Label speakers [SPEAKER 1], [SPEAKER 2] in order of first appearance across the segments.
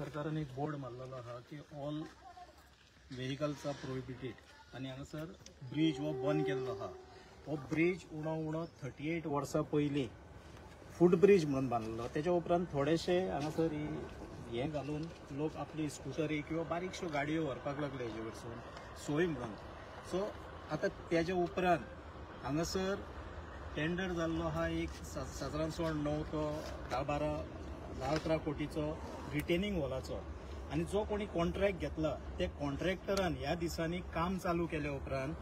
[SPEAKER 1] सरकारान एक बोर्ड मारलेलो आहा की ऑल व्हेकल्स are prohibited आनी हांगासर ब्रीज हो बंद केल्लो आहा. हो ब्रीज उणो उणो 38 वर्सां पयलीं फूट ब्रीज म्हणून बांदलो. तेच्या उपरांत थोडेशे हांगासर हें घालून लोक आपली स्कुटरी किंवा बारीकश्यो गाडयो व्हरपाक लागले हेजे वरसून सोय म्हणून. सो आतां तेच्या उपरांत हांगासर टेंडर जाल्लो आहा एक सादारणसो 9 तो 10 12 10 11 कोटीचो रिटेनिंग वॉलाचो. आनी जो कोणी कॉन्ट्रॅक्ट घेतला ते कॉन्ट्रॅक्टरान ह्या दिसांनी काम चालू केल्या उपरांत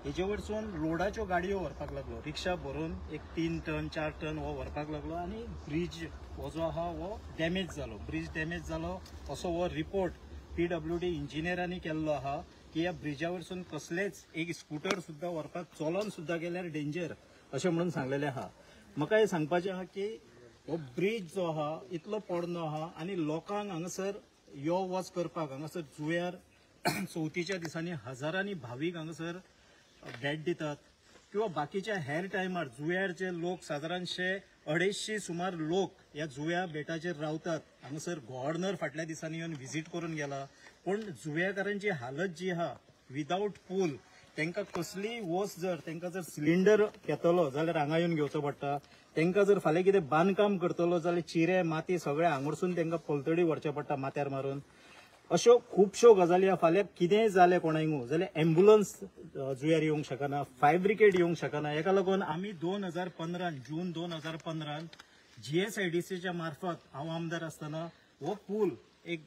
[SPEAKER 1] हेजे वरसून लोडाच्यो गाडयो व्हरपाक लागलो. रिक्षा भरून एक 3 टन 4 टन हो व्हरपाक लागलो आनी ब्रीज हो जो आहा हो डॅमेज जालो. ब्रीज डॅमेज जालो असो हो रिपोर्ट PWD इंजिनियरांनी केल्लो आहा की ह्या ब्रिजा वरसून कसलेच एक स्कुटर सुद्दां व्हरपाक चलोन सुद्दां गेल्यार डेंजर अशें म्हणून सांगलेलें आहा. म्हाका हें सांगपाचें आहा की हो ब्रीज जो आहा इतलो पोरणो आहा आनी लोकांक हांगासर यो वच करपाक हांगासर जुंव्यार चवथीच्या दिसांनी हजारांनी भावीक हांगासर भेट दितात किंवा बाकीच्या हेर टायमार जुंव्यार जे लोक सादारणशे 250 सुमार लोक ह्या जुंव्या बेटाचेर रावतात. हांगासर गव्हर्नर फाटल्या दिसांनी येवन विजीट करून गेला, पूण जुंव्याकारांची हालत जी आहा विदावट पूल, तांकां कसलीय वस्त जर तांकां जर सिलिंडर घेतलो जाल्यार हांगा येवन घेवचो पडटा. तांकां जर फाल्यां कितें बांदकाम करतलो जाल्यार चिरे माती सगळें हांगसून तांकां पलतडी व्हरचें पडटा माथ्यार मारून. अश्यो खुबश्यो गजाली आहा. फाल्यां कितेंय जालें कोणाकूय जाल्यार एम्बुलन्स जुंव्यार येवंक शकना, फायर ब्रिगेड येवंक शकना. हेका लागून आमी 2015 जून 2015 GSIDCच्या मार्फत हांव आमदार आसतना हो पूल एक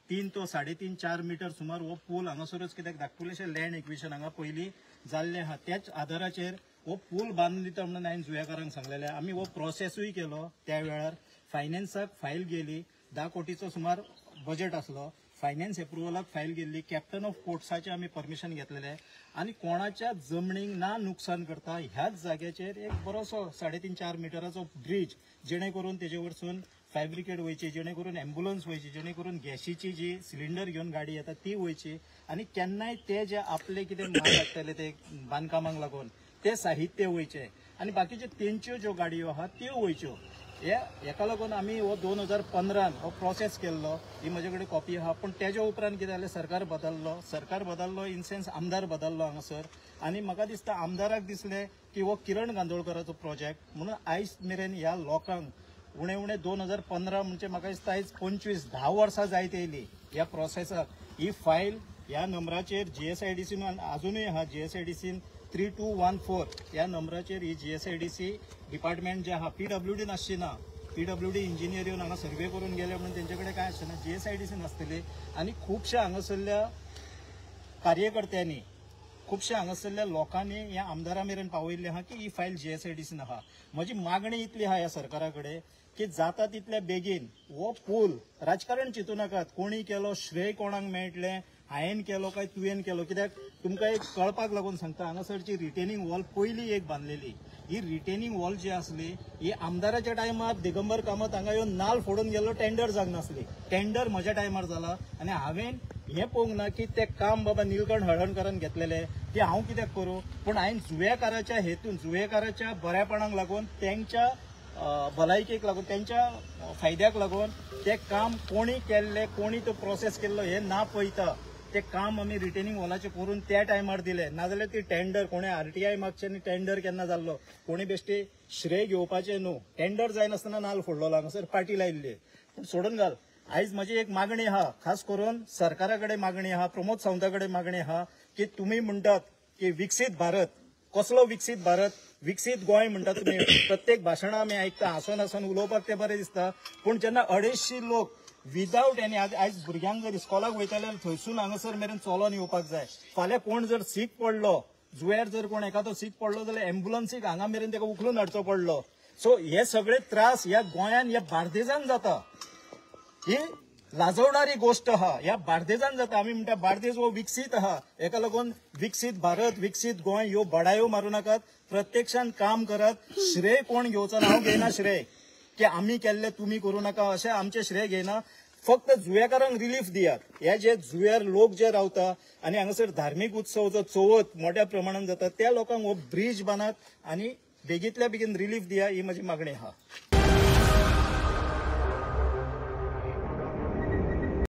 [SPEAKER 1] 3 तो 3.5 4 मिटर सुमार हो पूल हांगासरूच, कित्याक धाकटुलेशें लँड एक्विशन हांगा पयलीं जाल्लें आहा त्याच आदाराचेर हो पूल बांदून दिता म्हणून हांवें जुंव्याकारांक सांगलेलें. आमी हो प्रोसेसूय केलो त्या वेळार. फायनान्साक फायल गेली, 10 कोटीचो सुमार बजेट आसलो, फायनान्स एप्रुवलाक फायल गेल्ली, कॅप्टन ऑफ पोर्ट्साचें आमी परमिशन घेतलेलें आनी कोणाच्या जमनीक ना नुकसान करता ह्याच जाग्याचेर एक बरोसो 3.5 4 मिटराचो ब्रीज, जेणे करून तेजे वरसून फायर ब्रिगेड वयची, जेणे करून एम्बुलन्स वयची, जेणे करून गॅशीची जी सिलिंडर घेवन गाडी येता ती वयची आनी केन्नाय ते जे आपले कितें माल हाडटले ते बांदकामाक लागून ते साहित्य वयचें आनी बाकीच्यो तेंच्यो ज्यो गाडयो आहा त्यो वयच्यो. हेका लागून आमी हो 2015 हो प्रोसेस केल्लो. ही म्हजे कडेन कॉपी आहा. पूण तेज्या उपरांत कितें जालें, सरकार बदल्लो, सरकार बदल्लो इन सेन्स आमदार बदल्लो हांगासर आनी म्हाका दिसता आमदाराक दिसलें की हो किरण गांदोळकराचो प्रोजेक्ट म्हणून आयज मेरेन ह्या लोकांक उणे उणे 2015 म्हणजे म्हाका दिसता आयज 25 10 वर्सां जायत येयली ह्या प्रोसेसाक. ही फायल ह्या नंबराचेर GSIDC आजुनूय आहा. GSIDC 3214 ह्या नंबराचेर ही GSIDC department जे आहा, PWD नासची ना, PWD engineer येवन हांगा सर्वे करून गेले म्हणून तेंचे कडेन कांय आसचें ना, GSIDC नासतली. आनी खुबश्या हांगासरल्या कार्यकर्त्यांनी, खुबश्या हांगासरल्या लोकांनी ह्या आमदारा मेरेन पावयल्लें आहा की ही फायल GSIDC आहा. म्हजी मागणी इतली आहा ह्या सरकारा कडेन की जाता तितल्या बेगीन हो पूल, राजकारण चिंतू नाकात, कोणी केलो श्रेय कोणाक मेळटलें, हांवें केलो काय तुवें केलो, कित्याक तुमकां एक कळपाक लागून सांगता, हांगासरची रिटेनिंग वॉल पयली एक बांदलेली, ही रिटेनिंग वॉल जी आसली ही आमदाराच्या टायमार दिगंबर कामत हांगा येवन नाल फोडून गेलो, टेंडर जावंक नासली. टेंडर म्हज्या टायमार जाला आनी हांवें हें पळोवंक ना की तें काम बाबा निलकंठ हळदणकरान घेतलेलें की हांव कित्याक करूं, पूण हांवें जुंवेकाराच्या हेतून, जुंवेकाराच्या बऱ्यापणाक लागून, तेंच्या भलायकेक लागून, तेंच्या फायद्याक लागून तें काम कोणी केल्लें, कोणी तो प्रोसेस केल्लो हें ना पळयता ते काम आमी रिटेनिंग वॉलाचें करून त्या टायमार दिलें. नाजाल्यार ती टेंडर कोणें RTI मागचें आनी टेंडर केन्ना जाल्लो, कोणी बेश्टी श्रेय घेवपाचें न्हू. टेंडर जायनासतना नाल फोडलो, हांगासर पाटी लायिल्ली. पूण सोडून घाल. आयज म्हजी एक मागणी आहा, खास करून सरकारा कडेन मागणी आहा, प्रमोद सावंता कडेन मागणी आहा की तुमी म्हणटात की विकसीत भारत, कसलो विकसीत भारत, विकसीत गोंय म्हणटात तुमी, प्रत्येक भाशणां आमी आयकता, हांसून हांसून उलोवपाक तें बरें दिसता, पूण जेन्ना 250 लोक विदावट एनी, आयज भुरग्यांक जर इस्कॉलाक वयताले थंयसून हांगासर मेरेन चलोन येवपाक जाय. फाल्यां कोण जर सीक पडलो, जुंव्यार जर कोण एखादो सीक पडलो जाल्यार एम्बुलन्सीक हांगा मेरेन ताका उखलून हाडचो पडलो. सो हे सगळे त्रास ह्या गोंयान, ह्या बार्देजान जाता. ही लाजवणारी गोष्ट आहा, ह्या बार्देजान जाता. आमी म्हणटा बार्देज हो विकसीत आहा, हेका लागून विकसीत भारत, विकसीत गोंय ह्यो बडायो मारूं नाकात, प्रत्यक्षान काम करात. श्रेय कोण घेवचो ना, हांव घेयना श्रेय की आमी केल्ले तुमी करूं नाका, अशें आमचें श्रेय घेयना. फक्त जुंवेकारांक रिलीफ दियात. हे जे जुंव्यार लोक जे रावता आनी हांगासर धार्मीक उत्सव जो चवथ मोठ्या प्रमाणान जाता त्या लोकांक हो ब्रीज बांदात आनी बेगींतल्या बेगीन रिलीफ दिया, ही म्हजी मागणी आहा.